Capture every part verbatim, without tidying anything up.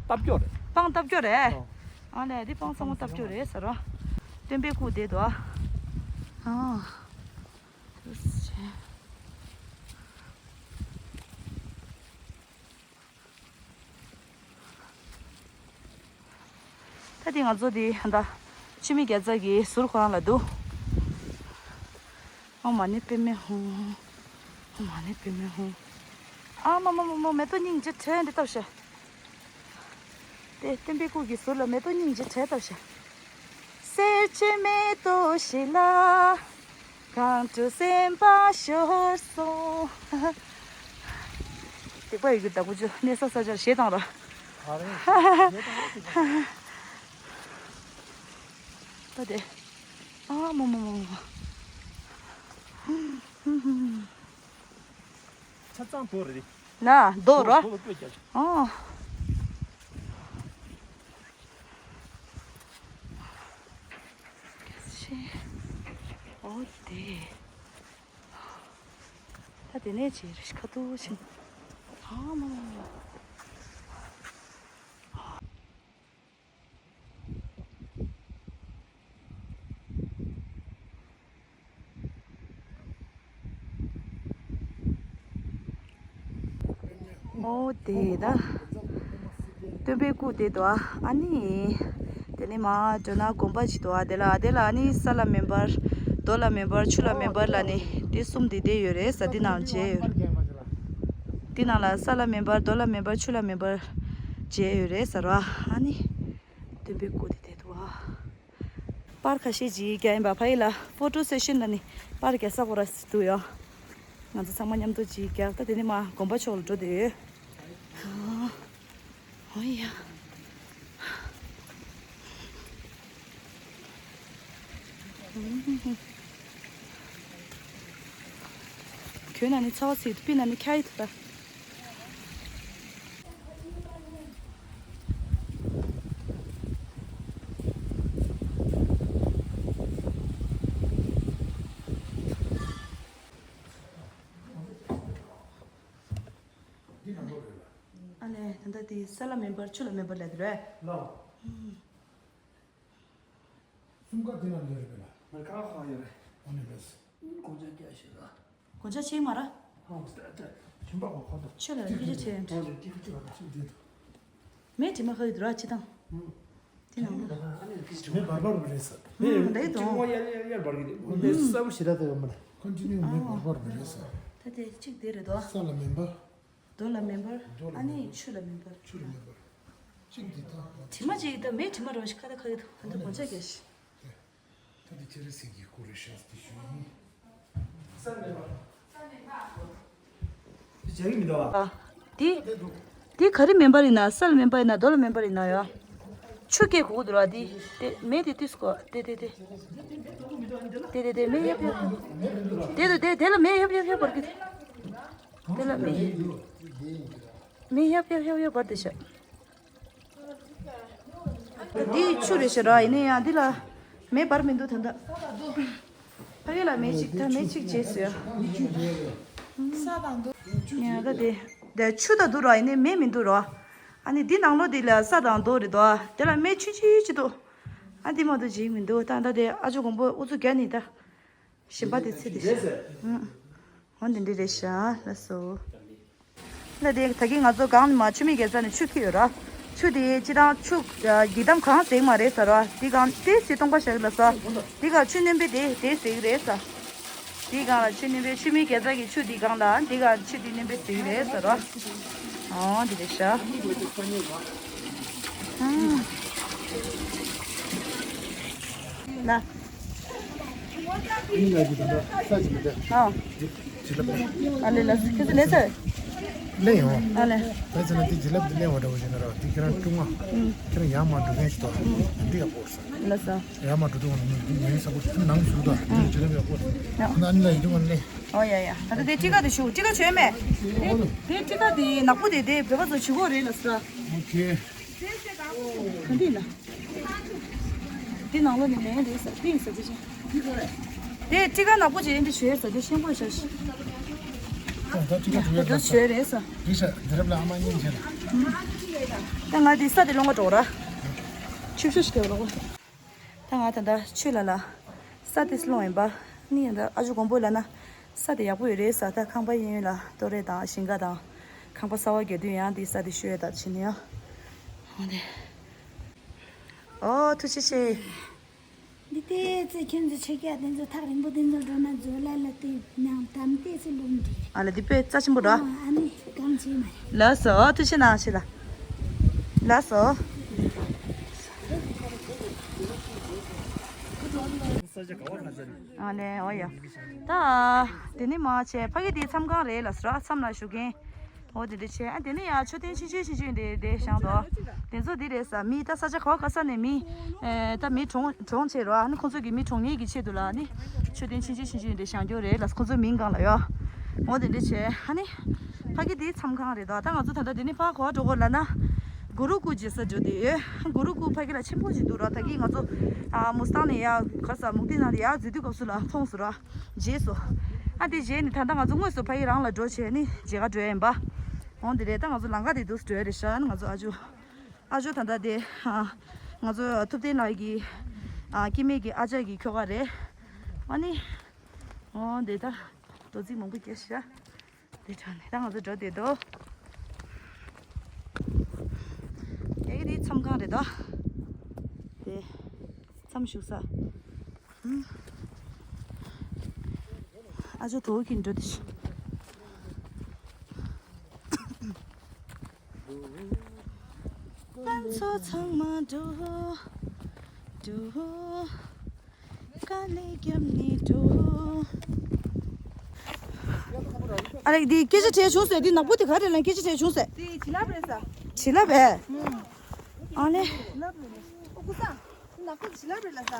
སྟབས་སྐྱོ་རེད། སྤང་སྟབས་སྐྱོ་རེད། ཨོ། ཨ་ལས་འདི་སྤང་གཙང་མ་སྟབས་སྐྱོ་རེད་ཟེར་རོ། སྟོན་པའི་སྐུ་བསྡད་འདུག་ཨ། ཨ། ད་དེ་ང་ཚོ་དེ་ད་འཆི་མེད་རྒྱལ་ཚབ་ཀྱི་ཟུར་ཁོ་རང་ལ་འདུག་ཨོཾ་མ་ཎི་པདྨེ་ཧཱུྃ། ཨོཾ་མ་ཎི་པདྨེ་ཧཱུྃ། ཨ་མ་མ་མ་མ། མེ་ཏོག་སྙིང་རྗེ་ཁྲལ་འདི་ལྟ་བྱ། དེ་སྟོན་པའི་སྐུ་གི་ཟུར་ལ་མེ་ཏོག་སྙིང་རྗེ་ཁྲལ་ལྟ་བྱ། གསེར་གྱི་མེ་ཏོག་ཞིག་ལ། གང་དུ་སེམས་པ་ཤོར་སོང་། སྡིག་པ་ཡི་གེ་བདག་པོ་ཅོ་གནས་ས་ས་ཆར་ཞེས་དང་ར། ད་དེ། ཨ་མོ་མོ་མོ་མོ། ཆ་ཚང་དོ་རེད། ན་དོ་ར། དོ་དོ་དོ་རྒྱ་ཆ། ཨ། ཨོ་དེ། ད་དེ་ནས་ཅི་རེད་ཁ་ཐུག་ཕྱིན། ཨ་མ་མ་མ། ཨོ་དེ་ད། སྟོན་པའི་སྐུ་དེ་དོ་ཨ་ནི། དེ་ནས་མར་འགྲོ་ན་དགོན་པ་ཅིག་འདུག་ཨ། དེ་ལ་དེ་ལ་ཨ་ནི་ས་ལ་མེ་འབར། རྡོ་ལ་མེ་འབར། ཆུ་ལ་མེ་འབར་ལ་ནི་དེ་གསུམ་དེ་དེ་ཡོད་རེད་ས། འདི་ནང་མཇལ་ཡོད། འདི་ནང་ལ་ས་ལ་མེ་འབར། རྡོ་ལ་མེ་འབར། ཆུ་ལ་མེ་འབར་མཇལ་ཡོད་རེད་ཟེར་བ། ཨ་ནི་སྟོན་པའི་སྐུ་དེ་དེ་འདུག་ཨ། པར་ཁ་ཤས་ཅིག་རྒྱག་ཡིན་པ། ཕ་གི་ལ་ཕོ་ཊོ་སེ་ཤན་ལ་ནི་པར་རྒྱག་ས་ཁོ་ར་འདུག་ཡོད། ང་ཚོ་ཚང་མ་མཉམ་དུ་ཅིག་རྒྱག་ད་དེ་ནི་མར་དགོན་པ་ཕྱོགས་ལ་འགྲོ་དེ་ཡོད། ཨ། ཨོ་ཡ། ཁྱོད་ན་ནི་ཚ་བ་ཚིག་པི་ན་ནི་ཁྱ་ཡི་ཐུ་ད། ཨ་ལས་ད་ལྟ་དེ་ས་ལ་མེ་འབར་ཆུ་ལ་མེ་འབར་ལབ་དེ་རེད། ལའོ། གསུམ་ཀ་དེ་ན་ལེ་རེད་པས་ལ། མེ་ཁ་ཁ་ཡོད་རེད། ཨ་ནི་ལེས། དགོང་ཇ་རྒྱག་ཤེས་ལ། དགོང་ཇ་ཆེ་མ་ར། ཧང་ད་ད་ཞིམ་པ་གོ་ཁོ་ད། ཆུ་ལ་སྐད་ཆ་བྱས་ཡོད། ཧང་ད་ཏི་ཁ་ཅི་བ་ད་ཞིམ་དེ་ད། མེ་དྲི་མ་ཁ་ཡོད་ར་ཅི་དང་། དེ་ནང་ད། ཨ་ནི་ཁི་ཅི་མེ་བར་བར་རེད་ས། ཧུམ་ད་ཡི་དང་། ཅི་ཡར་ཡར་ཡར་བར་གི་དེ་ས་བུ་ཞེ་ད་ད་ཡོད་མ་རེད། ཁོན་ཊི་ནིའུ་མེ་བར་བར་རེད་ས། ད་དེ་གཅིག་དེ་རེད་དོ། ས་ལ་མེ་འབར། རྡོ་ལ་མེ་འབར། རྡོ་ལ་ཨ་ནི་མེ་འབར། ཆུ་ལ་མེ་འབར། ཆུ་ལ་མེ་འབར། གཅིག་འདི་དང་། དྲི་མ་གཅིག་དང་མེ་དྲི་མ་རོ་ཞིག་ཁ་ད་ཁ་གི་ཐུག་ཧ་འདི་དགོང་ཆ་རྒྱ་ཞིག་ད་འདི་ཁྱེད་རེ་སིང་གི་སྐོར་རེ་ཤག་འདི་ཞུ་ཡིན། ས་མེ་འབར། འདི་བྱ་གི་མི་འདུག་ཨ། ཨ། འདི། འདི་ག་རེ་མེ་འབར་ཡིན་ན་ས་ལ་མེ་འབར་ཡིན་ན་རྡོ་ལ་མེ་འབར་ཡིན་ན་ཡོ། ཆུ་སྐྱེ་གོ་གི་འདུག་ར་འདི། དེ་མེ་དེ་དུས་སྐོ་དེ་དེ་དེ། དེ་དེ་དེ་མེ་ཡབ་ཡབ། དེ་དེ་དེ་དེ་ལ་མེ་ཡབ་ཡབ་ཡབ་འབར་གི། དེ་ལ་མེ། མེ་ཡབ་ཡབ་ཡབ་ཡབ་འབར་དེ་ཤ། འདི་ཆུ་རེད་ཤ་ར་ཡིན་ན་ཡང་འདི་ལ་མེ་འབར་མི་འདུག་ད་ལྟ། ཕ་གི་ལ་མེ་གཅིག་ད་མེ་གཅིག་བྱས་སོ་ཡ། ཡ་ད་དེ། དེ་ཆུ་ད་འདུག་ར་ཡིན་ན་མེ་མི་འདུག་ར། ཨ་ནི་འདི་ནང་ལོགས་འདི་ལ་ས་དང་རྡོ་རེད་དོ། དེ་ལ་མེ་ཆུ་ཆུ་ཆུ་འདུག་ཨ་འདི་མ་གཏོགས་ཅིག་མི་འདུག་ད་ད་དེ་ཨ་ཇོ་མགོན་པོ་ཨུ་ཚུགས་རྒྱག་ནི་ད། ཞིམ་པ་དེ་ཚེ་དེ་ཤ། ཨུ། འོ་འདི་འདྲ་རེད་ཤ་ལ་སོ། ལ་དེ་ད་གིན་ང་ཚོ་སྒང་ནས་མ་ཆུ་མིག་གེ་ས་ནས་ཆུ་ཁྱེར་ཡོད་ར། ཆུ་དེ་སྤྱི་བཏང་ཆུ་གི་འདམ་གང་ཟེག་མ་རེད་ས་ར། དེ་སྒང་དེ་སི་སྟོང་པ་ཞག་ལ་ས། དེ་སྒང་ཆུ་སྣོན་པའི་དེ་དེ་ཟེག་རེད་ས། དེ་སྒང་ལ་ཆུ་སྣོན་པའི་ཆུ་མིག་གེ་ས་གི་ཆུ་དེ་སྒང་ལ་དེ་སྒང་ཆུ་དེ་སྣོན་པའི་ཟེག་རེད་ས་ར། ཨོ་དེ་རེད་ཤ། ཨ། ལ། ཨ། ཨ་ལེ་ལ་ཁྱེད་ཚོ་ལེ་ཚ། ལེ་ཡོང་། ཨ་ལེ། ད་ཚེ་ན་དེ་ཇི་ལབ་དེ་ལེ་བ་འདྲ་བོ་ཞིག་ན་ར་དེ་ཁྱེད་རང་ཀྲུང་ཨ། ཁྱེད་རང་ཡར་མར་འགྲོ་མཁན་ཞིག་ཏོ། འདི་ཡག་པོ་རེད་ས། ལ་ས། ཡར་མར་འགྲོ་དུས་ང་ནི་ཡིན་ས་པོ་ཞིག་ནང་ཞུ་དོ། འདི་ཇི་ལབ་ཡག་པོ་རེད། ཡ། ཁོ་ན་ཨ་ནི་ལ་ཡིན་དུས་ང་ལེ། ཨོ་ཡ་ཡ། ད་ལྟ་དེ་ཊི་ཀ་དེ་ཞུ་ཊི་ཀ་བྱོས་མེད། དེ་དེ་ཊི་ཀ་དེ་ནག་པོ་དེ་དེ་བོད་པ་ཚོ་བྱེད་དགོས་རེད་ལ་ས། ཨོ་ཁེ། ག་འདི་ན། འདི་ནང་ལོགས་ནས་མེད་རེད་ཟེར་དེ་ཟེར་དེ་ཅི། དེ་ཊི་ཀ་ནག་པོ་ཅིག་འདི་ཞོལ་ཟེར་དེ་ཤེང་པོ་ཞོལ། ད་ཊི་ཀ་ཊི་ཀ་ད་ཞོལ་རེད་ཟེར། འདི་ཤ་འདི་རབ་ལ་ཨ་མ་གཉིས་བྱས་ལ། ད་ང་འདི་ས་དེ་སློང་ག་འགྲོ་ར། ཆུ་ཤོ་ཞིག་རྒྱབ་ལོག་ད་ང་ད་ལྟ་ཆུ་ལ་ལ་ས་དེ་སློང་ཡིན་པ། ནི་ཡང་ད་ཨ་ཇོ་མགོན་པོ་ལ་ན་ས་དེ་ཡག་པོ་ཡོད་རེད་ས། ད་ཁང་པ་གཡས་གཡོན་ལ་ཏོ་རེ་དང་ཞིང་ཁ་དང་ཁང་པ་གསར་བ་རྒྱག་དུས་ཡང་འདི་ས་དེ་ཤོད་ཡ་ད་ཕྱིན་ནས་ཡང་། འོ་དེ། ཨོ་ཐུགས་རྗེ་ཆེ། འདི་ལྟའི་ཚེ་ཁྱོད་ཚོ་ཆོས་རྒྱལ་དེ་ཚོ་ཐག་རིང་པོ་དེ་ཚོ་འགྲོ་ན་མཛོ་ལ་ལ་དེ་ནང་དམ་ལྟས་ཚེ་ལུང་འདི། ཨ་ལ་འདི་དཔེ་རྩ་ཆེན་པོ་འགྲོ། ཨ་ནི་གང་བྱེད་མ་རེད། ལགས་སོ། ཨོ་ཐུགས་རྗེ་གནང་ཆེ་ལ། ལགས་སོ། ཨ་ལེ་ཨོ་ཡ། ད་དེ་ནི་མ་བྱས་ཕ་གི་དེའི་མཚམས་ཁང་རེད་ལ་སོ་ར་མཚམས་ལ་བཞུགས་མཁན། འོ་དེ་འདྲ་བྱས། ཨ་དེ་ནས་ཡང་མཆོད་རྟེན་ཆུང་ཆུང་ཆུང་ཆུང་འདི་འདི་བཞེངས་འདུག་དེ་ཚོ་འདི་རེད་ས། མི་ད་ས་ཆ་ག་བ་ག་ས་ནས་མི་ཨེ་ད་མི་གྲོངས་གྲོངས་བྱས་རོ། ཨ་ནི་ཁོང་ཚོ་གི་མི་གྲོངས་ཉེས་ཀྱི་ཆེད་དུ་ལ་ཨ་ནི་མཆོད་རྟེན་ཆུང་ཆུང་ཆུང་ཆུང་འདི་བཞེངས་རྒྱུ་རེད་ལ། ཁོང་ཚོ་མིང་སྒང་ལ་ཡོད། འོ་དེ་འདྲ་བྱས། ཨ་ནི་ཕ་གི་དེའི་མཚམས་ཁང་རེད་དོ། ད་ང་ཚོ་ད་ལྟ་འདི་ནས་ཕར་ག་བ་འགྲོ་དགོས་ལབ་ན། གུ་རུ་ཀུ་མཇལ་ས་འགྲོ་དེ་ཡོད། གུ་རུ་ཀུ་ཕ་གི་ལ་ཆེན་པོ་ཞིག་འདུག་རོ། ད་གི་ང་ཚོ་ཨ་མུ་སྟང་ནས་ཡར་ག་ས་མུག་ཏི་ནང་ལ་ཡར་འཛུལ་དུས་སྐབས་སུ་ལ་མཐོང་སོང་རོ། རྗེས་སུ། ཨ་དེ་རྗེས་ནི་ད་ལྟ་ང་ཚོ་དངོས་སུ་ཕ་ཡི་རང་ལ་འགྲོ་བྱས་ནི་མཇལ་ཁ་འགྲོ་ཡ་ཡིན་པ། འོང་དེ་རེད། ད་ང་ཚོ་ལམ་ཁ་དེ་འདུག་སེ་འགྲོ་ཡ་རེད་ཤག་ང་ཚོ་ཨ་ཇོ། ཨ་ཇོ་ད་ལྟ་དེ། ཨ། ང་ཚོ་ཐུབ་བསྟན་ལགས་ཀྱི། ཨ་སྐྱེ་དམན་གྱི་ཨ་ཅག་གི་ཁྱོ་ག་རེད། ཨ་ནི། འོང་དེ་ད། རྡོ་རྩིག་མང་པོ་སྐྱེས་ཤག་དེ་དྲངས་ནས་ད་ང་ཚོ་འགྲོ་བསྡད་དོ། ཡ་གི་དེ་མཚམས་ཁང་རེད་དོ། དེ། མཚམས་བཞུགས་ས། ཨ་ཅོ་དོ་གིན་འགྲོ་དེ་ཤི། ང་ཚོ་ཚང་མ་འགྲོ། འགྲོ། དཀའ་ལས་བརྒྱབ་ནས་འགྲོ། ཨ་རེ་འདི་སྐད་ཆ་དྲིས་བྱུང་ཟེར། འདི་ནག་པོ་དེ་ག་རེ་ལ་སྐད་ཆ་དྲིས་བྱུང་ཟེར། དེ་བྱིན་རླབས་རེད་ས། བྱིན་རླབས་རེད། ཨ་ནི། བྱིན་རླབས་རེད། ཨོ་ཀུ་ས། ནག་པོ་བྱིན་རླབས་རེད་ལ་ས།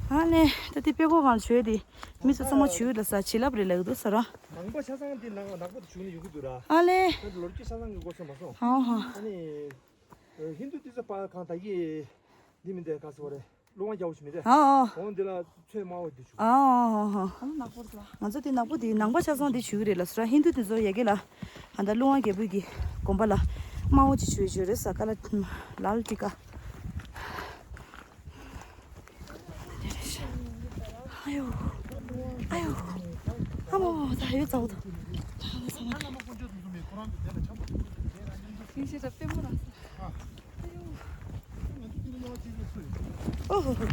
ཨ་ནི་ད་དེ་དཔེ་ཁོ་གང་བྱོས་དེ། མི་ཚོ་ཚང་མ་བྱོས་ལ་ས་བྱིན་རླབས་རེད་ལ་གི་འདུག་ས་ར། ནང་པ་ཆ་ཚང་འདི་ནང་ནག་པོ་དེ་བྱུང་ནས་ཡོང་གི་འདུག་ར། ཨ་ལེ། ད་ལོ་རྒྱུས་ཆ་ཚང་གི་གོ་སོང་མ་སོང་། ཨ་ཧ། ཨ་ནི། ཧིན་དུ་དེ་ཚོ་པ་གང་ད་གི། འདི་མི་འདྲ་ག་ས་བ་རེད། ཀླུ་དབང་རྒྱལ་པོ་ཞིག་མི་འདྲ། ཨ་ཨ། འོང་འདི་ལ་ཚོས་དམར་པོ་འདི་བྱུག་ཨ་ཨ་ཨ། ཨ་ནག་པོ་རེད་ལ། ང་ཚོ་དེ་ནག་པོ་དེ་ནང་པ་ཆ་ཚང་དེ་བྱུག་གི་རེད་ལ་སོ་ར། ཧིན་དུ་དེ་ཚོ་ཡ་གི་ལ། ཨ་ད་ཀླུ་དབང་རྒྱལ་པོ་གི་དགོན་པ་ལ་དམར་པོ་ཅིག་བྱུག་བྱུག་རེད་ས། ཀ་ལ་ལལ་ཏི་ཀ། ཨ་ཡོ། ཨ་ཡོ། ཨ་མོ་ད་ཡོད་ཚ་བོ་ད། ད་ང་ཚང་མ། ཡིན་ཤེས་ད་པེ་མོ་རང་། ཨོ་ཧོ་ཧོ།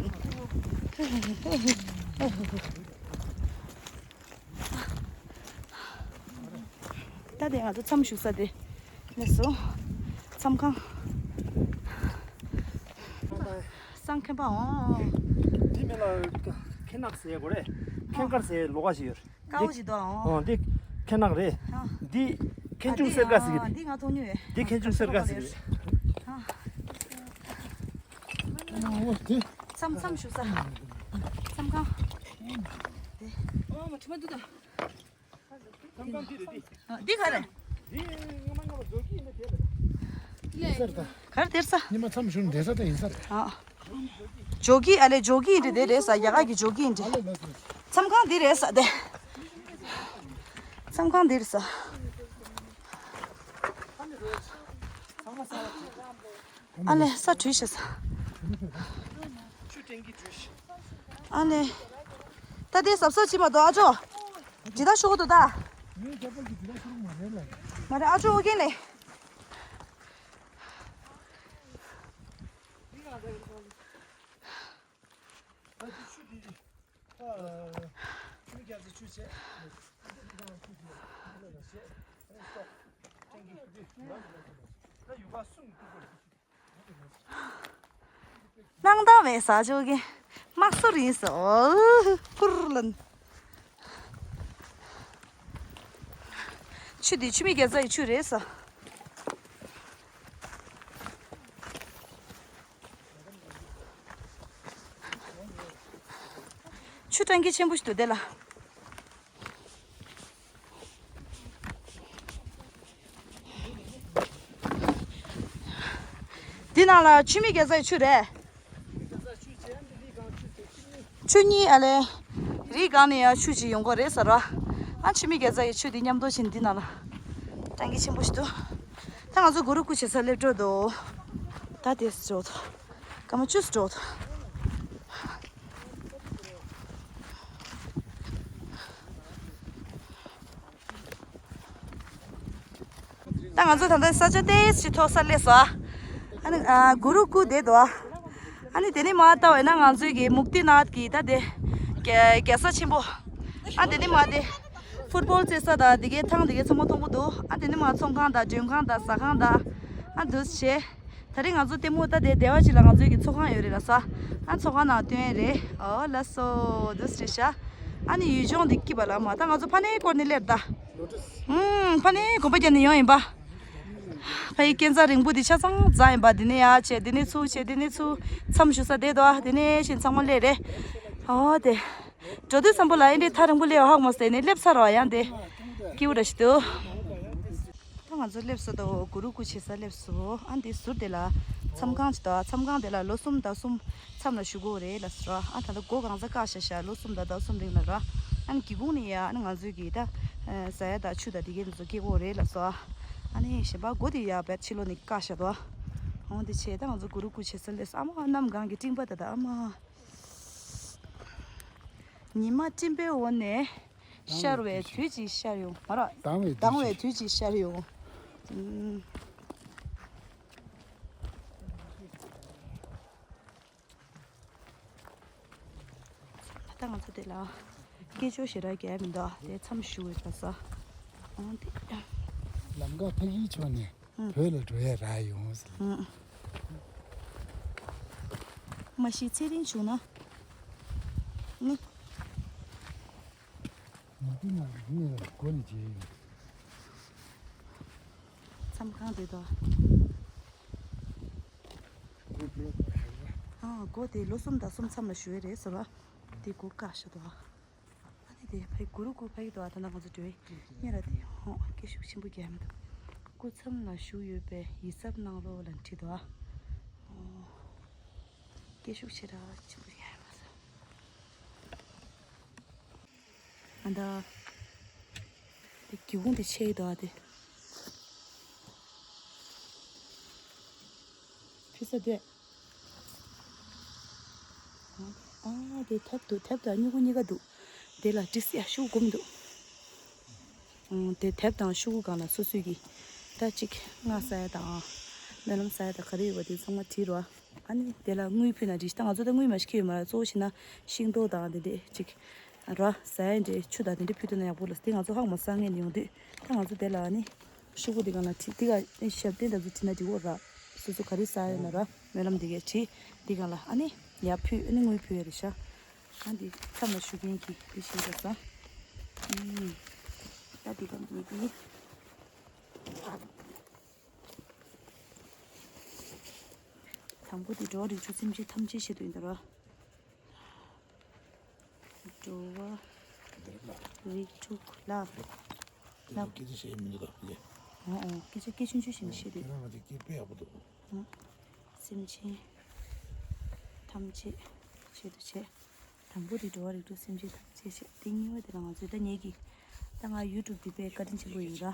ད་དེ་ང་ཚོ་མཚམས་བཞུགས་ས་དེ་ནས་སོ། མཚམས་ཁང་། སང་ཁེ་པ་འོ། འདི་མི་ལ་ཁེ་ནག་ཟེར་གོ་རེད། ཁེ་ཀར་ཟེར་ལོ་ག་ཞིག་ཡོད། དཀར་པོ་ཞིག་འདུག་ཨང་། འོ་འདི་ཁེ་ནག་རེད། ཨ། འདི་ཁེ་ཆུང་གསེར་དཀར་ཟེར་གི་རེད། འདི་ང་མཐོང་མྱོང་ཡོད། འདི་ཁེ་ཆུང་གསེར་དཀར་ཟེར་གི་རེད། ཨ། འོ་འདི། མཚམས་མཚམས་བཞུགས་ས། མཚམས་ཁང་། འདི། ཨ་མ་དྲི་མ་འདུག་ད། མཚམས་ཁང་འདི་རེད་འདི། ཨ་འདི་ག་རེད། འདི་སྔ་མ་སྔ་མ་རྫོགས་ཀྱི་ཡིན་ན་དེ་རེད། ག་རེ་དེར་ས། ཉི་མ་མཚམས་བཞུགས་འདེད་ས་དེ་ཡིན་ས་རེད། ཨ། ཇོ་གི་ཨ་ལེ་ཇོ་གི་འདི་དེ་རེད་ས། ཡ་ག་གི་ཇོ་གི་འདི། མཚམས་ཁང་འདི་རེད་ས་དེ། མཚམས་ཁང་འདི་རེད་ས། ཨ་ལེ་ས་བྲུས་ཤག་ས། ཨ་ལེ། ད་དེ་ཟབ་ཟབ་བྱེད་མ་འདུག་ཨ་ཅོ། ཇི་ལྟར་ཤོག་འདུག་ད། མ་རེད་ཨ་ཅོ་ཨོ་རྒྱན་ལེ། སྣང་དག་མེད་ས་ཅོག་གི། དམག་ཟོར་ཡིན་ས། ཨོ་ཀུར་ལན། ཆུ་འདི་ཆུ་མིག་རྒྱ་ཚ་ཡི་ཆུ་རེད་ས། ཆུ་ཊང་ཀི་ཆེན་པོ་ཞིག་འདུག་དེ་ལ། འདི་ནང་ལ་ཆུ་མིག་རྒྱ་ཚ་ཡི་ཆུ་རེད། ཆུ་གཉིས་ཨ་ལེ། རི་སྒང་ནས་ཡང་ཆུ་ཅིག་ཡོང་གི་རེད་ཟེར་བ། ཨ་ཆུ་མིག་རྒྱ་ཚ་ཡི་ཆུ་འདི་མཉམ་དུ་ཕྱིན་འདི་ནང་ལ། ཊང་ཀི་ཆེན་པོ་ཞིག་འདུག་ད་ང་ཚོ་གུ་རུ་ཀུ་ཆེ་ས་སླེབས་འགྲོ་འདུག་ད་དེ་འགྲོ་འདུག་སྐར་མ་བཅུ་འགྲོ་འདུག་ད་ང་ཚོ་ད་ལྟ་ས་ཆ་ཏོག་ཙམ་ཞིག་མཐོ་སར་སླེབས་སོང་། ཨ་ནི་ཨ་གུ་རུ་ཀུ་བསྡད་འདུག་ཨ་ནི་དེ་ནས་མར་ལྟ་བས་ན་ང་ཚོའི་གི་མུག་ཏི་ནཱཐ་གི་ད་དེ་རྒྱལ་རྒྱལ་ས་ཆེན་པོ། ཨ་དེ་ནས་མར་དེ་ཕུཊ་བོལ་རྩེ་ས་དང་དེ་གའི་ཐང་དེ་གའི་ཚང་མ་མཐོང་གི་འདུག་ཨ་དེ་ནས་མར་ཚོང་ཁང་དང་མགྲོན་ཁང་དང་ཟ་ཁང་དང་ཨ་འདུག་སེ་བྱས། ད་རེས་ང་ཚོ་ལྟད་མོ་ལྟ་དེ་སྡེ་བ་ཅིག་ལ་ང་ཚོའི་གི་ཚོགས་ཁང་ཡོད་རེད་ལ་ས། ཨ་ཚོགས་ཁང་ནང་སྟོན་རེད། ཨོ་ལགས་སོ་འདུག་སེ་རེད་ཤག་ཨ་ནི་ཡུལ་ལྗོངས་འདི་སྐྱིད་པ་ལ་མ་ད་ང་ཚོ་ཕ་ནས་སྐོར་ནས་སླེབས་ད། ཧུམ་ཕ་ནས་གོམ་པ་བརྒྱབ་ནས་ཡོང་ཡིན་པ། ཕ་ཡི་སྐས་འཛེག་རིང་པོ་འདི་ཆ་ཚང་འཛེགས་ཡིན་པ། འདི་ནས་ཡར་བྱས་འདི་ནས་ཚུར་བྱས་འདི་ནས་ཚུར་མཚམས་ཞུགས་ས་བསྡད་འདུག་ཨ་དེ་ནས་བཞིན་ཚང་མ་སླེབས་རེད། ཨོ་དེ། འགྲོ་དུས་ཙམ་པོ་ལ་ཨེ་འདྲའི་ཐག་རིང་པོ་སླེབས་ཧ་གོ་མ་སོང་། ནས་སླེབས་ཚར་བ་ཡང་དེ། སྐྱིད་པོ་འདྲ་ཞིག་འདུག་ད་ང་ཚོ་སླེབས་ས་དང་གུ་རུ་ཀུ་ཆེ་ས་སླེབས་སོང་། ཨ་འདི་ཟུར་དེ་ལ་མཚམས་ཁང་ཅིག་འདུག་མཚམས་ཁང་དེ་ལ་ལོ་གསུམ་ཟླ་གསུམ་མཚམས་ལ་བཞུགས་དགོས་རེད་ལབ་སོང་། ཨ་ད་ལྟ་སྒོ་གང་ཚ་བཀག་བཞག་བཞག་ལོ་གསུམ་དང་ཟླ་གསུམ་རིང་ལ་ར། ཨ་ནི་སྒེའུ་ཁུང་ནས་ཡ་ཨ་ནི་ང་ཚོའི་གི་ད་ཟ་ཡ་དང་ཆུ་དང་དེ་གའི་དེ་ཚོ་སྐྱེལ་དགོས་རེད་ལབ་སོང་། ཨ་ནི་གཞན་པ་སྒོ་དེ་ཡ་བེད་ཕྱི་ལོགས་ནས་བཀག་བཞག་འདུག་འོ་འདི་བྱས་ད་ང་ཚོ་གུ་རུ་ཀུ་ཆེ་ས་སླེབས་སོང་། ཨ་མ་གནམ་གང་གི་སྤྲིན་པ་ད་ད་ཨ་མ། ཉི་མ་སྤྲིན་པའི་འོག་ནས་ཤར་བའི་དུས་ཀྱི་ཤར་ཡོང་མ་ར། ལྡང་བའི་དུས་ཀྱི་ཤར་ཡོང་། ད་ང་ཚོ་དེ་ལ་སྐད་ཅོར་ཞེ་དྲག་རྒྱག་མི་འདུག་དེ་མཚམས་བཞུགས་ཡོད་པ་ས། འོང་དེ། ལམ་ཁ་ཕ་གིའི་ཕྱོགས་ནས་བོད་ལ་འགྲོ་ཡ་རག་ཡོང་ཟེར། མ་གཞི་ཚེ་རིང་བྱུང་ན་ནི། ང་དེ་ན་ངས་སྒོ་ནས་མཇལ་ཡོང་། མཚམས་ཁང་དེ་དང་། ཨ་སྒོ་དེ་ལོ་གསུམ་ཟླ་གསུམ་མཚམས་ལ་བཞུགས་ཡས་རེད་ཟེར་བ། དེ་སྒོ་བཀག་བཞག་འདུག་ཨ་ནི་དེ་ཕའི་གུ་རུ་ཀུ་ཕ་གི་འདུག་ཨ་ད་ནང་ང་ཚོ་འགྲོ་ཡས་ཉེ་ར་དེ་ཧོ་སྐད་ཤུགས་ཆེན་པོ་རྒྱག་མི་འདུག་སྐུ་མཚམས་ལ་བཞུགས་ཡོད་པས་ཡིད་གཟབ་གནང་རོགས་ལབ་བྲིས་འདུག་ཨ། ཨོ། སྐད་ཤུགས་ཆེ་དྲགས་ཆེན་པོ་རྒྱག་མ་སོང་། ཨ་ད། དེ་སྒེའུ་ཁུང་དེ་ཕྱེ་ཡི་འདུག་ཨ་དེ། ཕུད་ས་འདོད། ཨ་དེ་དེབ་འདུག་དེབ་དང་སྨྱུ་གུ་གཉིས་ཀ་འདུག་དེ་ལ་ཏི་སི་ཡ་ཤུ་གུ་མི་འདུག་ཨང་དེ་དེབ་དང་ཤུ་གུ་སྒང་ལ་སོ་སོའི་གི་ད་ཅིག་སྔགས་ཟ་ཡ་དང་སྨོན་ལམ་ཟ་ཡ་དང་ག་རེ་ཡོད་པ་དེ་ཚང་མ་བྲིས་རོགས། ཨ་ནི་དེ་ལ་དངུལ་ཕུལ་ན་འགྲིག་ད་ང་ཚོ་ད་དངུལ་མ་ཤི་ཁྱེར་ཡོད་མ་རེད། གཙོ་བོ་བྱས་ན་ཤིང་ཏོག་དང་དེ་འདྲས་ཅིག་ར་ཟ་ཡ་འདྲས་ཆུ་དང་དེ་འདྲས་ཕུལ་ཐུབ་ན་ཡག་པོ་ལ་དེ་ང་ཚོ་ཧ་གོ་མ་སོང་ངས་ནི་ཡོང་དུས་ད་ང་ཚོ་དེ་ལ་ཨ་ནི་ཤུ་གུ་དེ་སྒང་ལ་བྲིས་དེ་ག་ཨ་ནི་ཞབས་བརྟན་དང་ཚོ་བྲིས་ན་འགྲིག་གོ་ར། སོ་སོ་ག་རེ་ཟ་ཡོད་ན་ར་སྨོན་ལམ་དེ་གས་བྲིས་དེ་སྒང་ལ་ཨ་ནི་ཡར་ཕུལ་ཨ་ནི་དངུལ་ཕུལ་ཡ་རེད་ཤག་ཨ་འདི་མཚམས་ལ་བཞུགས་མཁན་གྱི་འདི་ཞིག་རེད་ས། ཨུམ། ད་འདི་ག་འདི་འདི། དང་པོ་འདི་འགྲོ་བ་རིགས་དྲུག་སེམས་ཅན་ཐམས་ཅད་ཞེས་འདོན་དོ་ར། འགྲོ་བ་རིགས་དྲུག་ལ། དེ་ལ་སྐད་ཆ་བཤད་མི་འདུག་ག་ཕ་གི། ཨོ་ཨོ་སྐད་ཆ་སྐད་ཆུང་ཆུང་ཞིག་ནས་བཤད་དུས། ཁྱེད་རང་ལ་དེ་སྐད་དཔེ་ཡག་པོ་འདུག་སེམས་ཅན་ཐམས་ཅད་ཆེད་དུ་བྱས། དང་པོ་དེ་འགྲོ་བ་རིགས་དྲུག་སེམས་ཅན་ཐམས་ཅད་ཞེས་དེ་གཉིས་པ་དེ་ལ་ང་ཚོས་ད་ངེད་ཀྱི་ད་ང་ཡུ་ཊུབ་དེ་དཔེ་བཀའ་དྲིན་ཆེན་པོ་ཡོད་ར།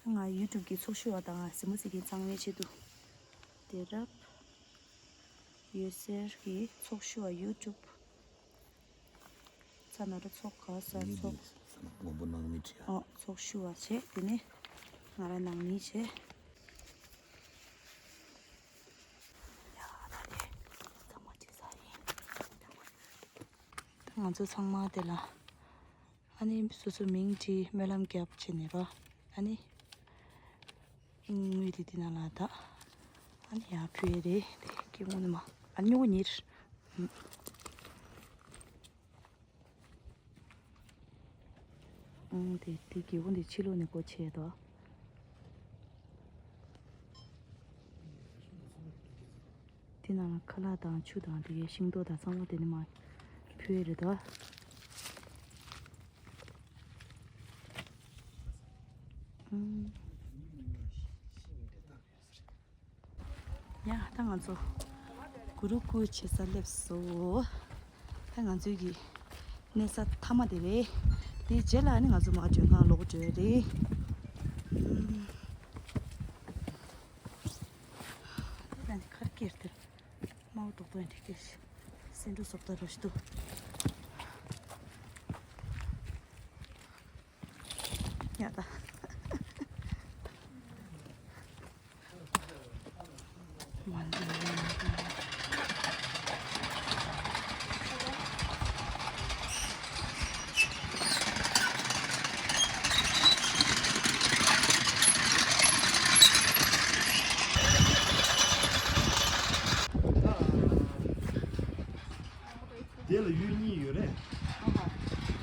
ད་ང་ཡུ་ཊུབ་ཀྱི་ཚོགས་ཞུགས་པ་དང་ང་གཟིགས་མོ་གཟིགས་མཁན་ཚང་མའི་ཆེད་དུ་དེ་རབ་ཡོད་སར་གྱི་ཚོགས་ཞུགས་པ་ཡུ་ཊུབ་རྩ་ན་ར་ཚོགས་ག་ས་ངེད་ཚོགས་ཀྱི་མགོན་པོ་ནང་མི་བྲིས་ཨ། ཨོ་ཚོགས་ཞུགས་པ་བྱས་དེ་ནས་ང་ར་ནང་མི་བྱས། ད་ང་ཚོ་ཚང་མ་དེ་ལ་ཨ་ནི་སོ་སོ་མིང་བྲིས་སྨོན་ལམ་རྒྱབ་བྱས་ནས་རོ། ཨ་ནི་དངུལ་དེ་དེ་ནང་ལ་ད་ཨ་ནི་ཡར་ཕུལ་ཡས་རེད། དེ་སྐྱེ་བོ་ནི་མ་ཨ་ནི་སྨྱུ་གུ་གཉིས། ཨང་དེ་དེ་སྒེའུ་ཁུང་དེ་ཕྱི་ལོགས་ནས་སྒོ་ཕྱེ་དོ། དེ་ནང་ལ་ཁ་ལག་དང་ཆུ་དང་དེ་གའི་ཤིང་ཏོག་དང་ཚང་མ་དེ་ནས་མར་ཕུལ་ཡས་རེད་དོ། ཨང་། ཡ་ད་ང་ཚོ་གུ་རུ་ཀུ་བྱེད་ས་སླེབས་སོང་། ད་ང་ཚོའི་གི་གནས་ས་མཐའ་མ་དེ་རེད། དེའི་རྗེས་ལ་ནི་ང་ཚོ་མར་མགྲོན་ཁང་ལོག་འགྲོ་ཡ་རེད། ཏོ་ཨེ་འགྲིག་གི། སེ་འབྲུ་སོབ་ད་རོ་ཤི་ཏུ། ཡ་ད། དེ་ལ་ཡུལ་གཉིས་ཡོད་རེད།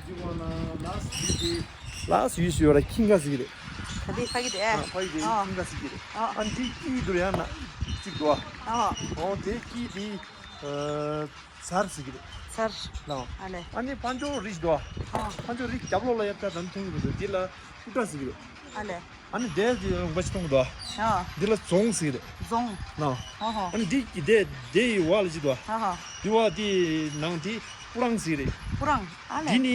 འདི་བ་ན་ལགས་ཡུལ་དེ། ལགས་ཡུལ་ཞུ་བ་ལ་ཁིང་ག་ཟིག་རེད། ད་དེ་ཕ་གི་དེ། ཨ་ཕ་གི་དེ་ཨ་ཁིང་ག་ཟིག་རེད། ཨ་འདི་དཀྱིལ་དུ་ཡང་ན་གཅིག་འདུག་ཨ། ཨོ་དེ་དཀྱིལ་དེ་ཚར་ཟིག་རེད། ཚར། ལའོ། ཨ་ལེ། ཨ་ནི་ཕ་ཇོ་རིས་འདུག་ཨ། ཕ་ཇོ་རིས་རྒྱབ་ལོགས་ལ་ཡབ་ཀ་དམ་ཐུང་གི་འདུག་འདི་ལ་ཤུ་ཏྲ་ཟིག་རེད། ཨ་ལེ། ཨ་ནི་དེ་དེ་ཡང་འབའ་ཅི་གཏོང་གི་འདུག་ཨ། ཨ། འདི་ལ་རྫོང་ཟེར་གི་རེད། རྫོང་། ནའོ། ཨོ་ཧོ། ཨ་ནི་འདི་གི་དེ་དེ་ཡི་བ་ལ་ཅི་འདུག་ཨ། ཨ་ཧ། འདི་བ་དེ་ནང་དེ་སྤུ་རང་ཟེར་གི་རེད། སྤུ་རང་། ཨ་ལེ། འདི་ནི་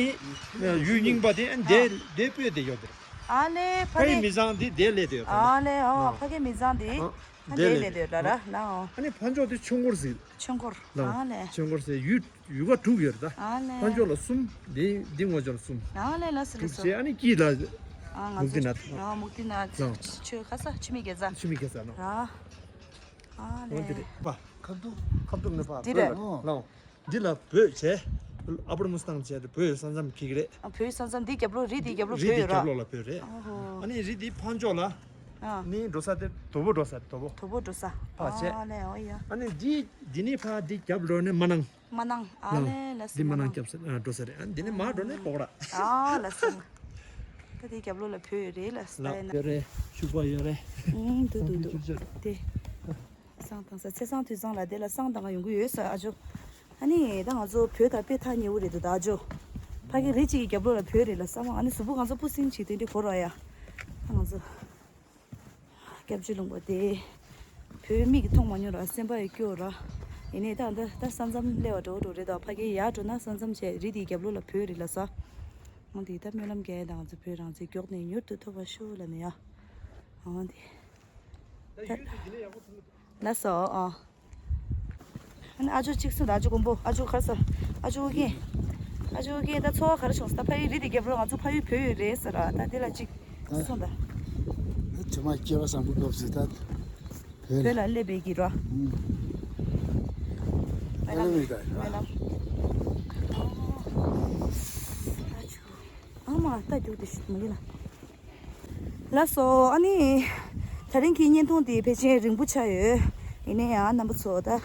ཡུལ་རྙིང་པ་དེ་ཨ་ནི་དེ་ཨ་དེ་སྤོས་དེ་ཡོད་དེ་རེད། ཨ་ལེ་ཕ་ཕ་ཡི་ནི། མི་ཚང་དེ་དེ་ལས་དེ་ཡོད་ཨ་ལེ། ཨོ་ཨ་ཕ་གི་མི་ཚང་དེ་ཨ་ཨ་དེ་དེ་ལས་ལས་དེ་ཡོད་ལ་ར་ནའོ། ཨ་ནི་ཕ་ཇོ་དེ་ཆུ་འཁོར་ཟེར་གི་རེད། ཆུ་འཁོར། ལའོ། ཨ་ལེ། ཆུ་འཁོར་ཟེར་ཡུལ། ཡུལ་ག་དྲུག་ཡོད་རེད་ད། ཨ་ལེ། ཕ་ཇོ་ལ་གསུམ། འདི་འདི་ངོ་ཇོ་ལ་གསུམ། ཨ་ལེ་ལ་སི་ལ་དྲུག་སི། བྱས་ཨ་ནི་དཀྱིལ་ལ་ཨ་ང་མུག་ཏི་ཚོ་ནཱཐ། ཨ་མུག་ཏི་ནཱཐ། ལའོ། ཆོས་ཁ་ས་ཆུ་མིག་རྒྱལ་ས། ཆུ་མིག་རྒྱལ་ས་ནོ། ར། ཨ་འོན་ཏེ་ལེ། རེད་པ། ཁབ་ཏུ་ཁབ་ཏུ་ནི་པ། འདི་རེད། ལའོ། འདི་ལ་བོད་བྱས། ཨ་པར་མུ་སི་ཏང་བྱས་ཏེ་བོད་ས་མཚམས་འཁེལ་གི་རེད། ཨ་བོད་ས་མཚམས་འདི་རྒྱབ་ལོགས་རི་འདི་རྒྱབ་ལོགས་རི་བོད་འདི་ཡོད་ར། རྒྱབ་ལོགས་ལ་བོད་རེད། ཨ་ཧོ། ཨ་ནི་རི་འདི་ཕ་ཇོ་ལ། ཨ། ནི་འགྲོ་ས་དེ་དོ་བོ་འགྲོ་ས་དོ་བོ། དོ་བོ་འགྲོ་ས། ཕ་བྱས། ཨ་ལེ་ཨོ་ཡ། ཨ་ནི་འདི་འདི་ནི་ཕ་འདི་རྒྱབ་ལོགས་ནས་མ་ནང་། མ་ནང་། ཨ་ལེ་ལ་སི་འདི་མ་མ་ནང་ནང་། རྒྱབ་ས་ཨ་འགྲོ་ས་རེད། ཨ་འདི་ནི་མ་འགྲོ་ནས་ལྐོག་ར། ཨ་ལ་སི། ད་དེ་རྒྱབ་ལོགས་ལ་བོད་རེད་ལ་སི། ལ་ཡོད་རེད། ཤུག་པ་ཡོད་རེད། ཨུང་དུ་དུ་དུ། ཤུག་པ་ཡོད་རེད། དེ། བསང་བཏང་ས་ཚེས་བཟང་དུས་བཟང་ལ་དེ་ལ་བསང་བཏང་ག་ཡོང་གི་ཡོད་ས་ཨ་ཇོ། ཨ་ནི་ད་ང་ཚོ་བོད་དང་དཔེ་ཐག་ཉེ་བོ་རེད་འདུག་ད་ཨ་ཇོ། ཕ་གི་རི་གཅིག་གི་རྒྱབ་ལོགས་ལ་བོད་རེད་ལ་སི་མ། ཨ་ནི་གཟུགས་པོ་གང་ཚོ་སྤུ་སྲིང་བྱེད་དེ་འདྲ་གོ་ར་ཡ། ད་ང་ཚོ། སྐྱབས་བཅོལ་ལུང་པ་དེ། བོད་མིག་གིས་མཐོང་མ་མྱོང་ར་སེམས་པ་ཡིས་སྐྱོ་ར། ཡིན་ནའི་ད་ད་ད་ས་མཚམས་སླེབས་པ་འགྲོ་འགྲོ་རེད་ད་ཕ་གི་ཡར་འགྲོ་ན་ས་མཚམས་བྱས་རི་དེའི་རྒྱབ་ལོགས་ལ་བོད་རེད་ལ་ས། འོན་ཏེ་ད་སྨོན་ལམ་རྒྱག་ཡས་དང་ང་ཚོ་བོད་རང་བཙན་མགྱོགས་ནས་མྱུར་དུ་ཐོབ་པར་ཤོག་ལབ་ནས་ཡ། འོན་ཏེ། ད་ཡུལ་དུ་ཡིན་ན་ཡག་པོ་ཐུག་ལ་སོ་ཨ། ཨ་ནི་ཨ་ཇོ་གཅིག་སོང་ད་ཨ་ཇོ་མགོན་པོ་ཨ་ཇོ་གར་སོང་། ཨ་ཇོ་ཨོ་རྒྱན། ཨ་ཇོ་ཨོ་རྒྱན་ད་འཚོ་བ་ག་རེ་བྱུང་སོང་ད་ཕ་ཡུལ་རི་དེ་རྒྱབ་རོགས་ང་ཚོ་ཕ་ཡུལ་བོད་ཡུལ་རེད་ཟེར་ར་ད་དེ་ལ་གཅིག་སོང་ད། ཨ་ཇོ་མ་སྐྱེ་བ་བཟང་པོ་སྐབས་སུ་ད་བོད་ལ་སླེབས་པའི་གི་རོ། ཨུམ། སྨོན་ལམ་སྨོན་ལམ་རེད་ད། སྨོན་ལམ། ཨ་མ་ད་རྒྱུག་དེ་ཤི་མ་ཡིན་ན། ལགས་སོ། ཨ་ནི། དེ་རིང་གི་བརྙན་ཐུང་འདི་ཕལ་ཆེར་རིང་པོ་ཆགས་ཡོད། ཡིན་ན་ཡང་རྣམ་པ་ཚོ་ད།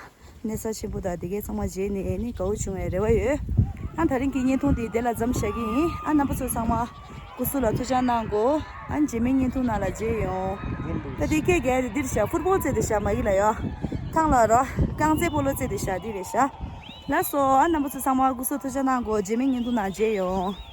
གནས་ས་ཆེན་པོ་དང་དེ་གའི་ཚང་མ་མཇལ་ནས་ནི་དགའ་བོ་བྱུང་བའི་རེ་བ་ཡོད། ཨ་དེ་རིང་གི་བརྙན་ཐུང་འདི་དེ་ལ་མཚམས་བཞག་གི་ཡིན། ཨ་རྣམ་པ་ཚོ་ཚང་མ། སྐུ་གཟུགས་ལ་ཐུགས་ཅག་གནང་དགོས། ཨ་རྗེས་མའི་བརྙན་ཐུང་ནང་ལ་མཇལ་ཡོང་། ད་དེ་སྐད་རྒྱག་དེ་འདིར་བཞག་ཕུར་བུ་རྩེ་དེ་བཞག་མ་གི་ལ་ཡོད། ཐང་ལ་རོ། རྐང་རྩེད་སྤོ་ལོ་རྩེ་དེ་བཞག་འདི་རེད་བཞག་ལགས་སོ། ཨ་རྣམ་པ་ཚོ་ཚང་མ་སྐུ་གཟུགས་ཐུགས་ཅག་གནང་དགོས། རྗེས་མའི་བརྙན་ཐུང་ནང་མཇལ་ཡོང་།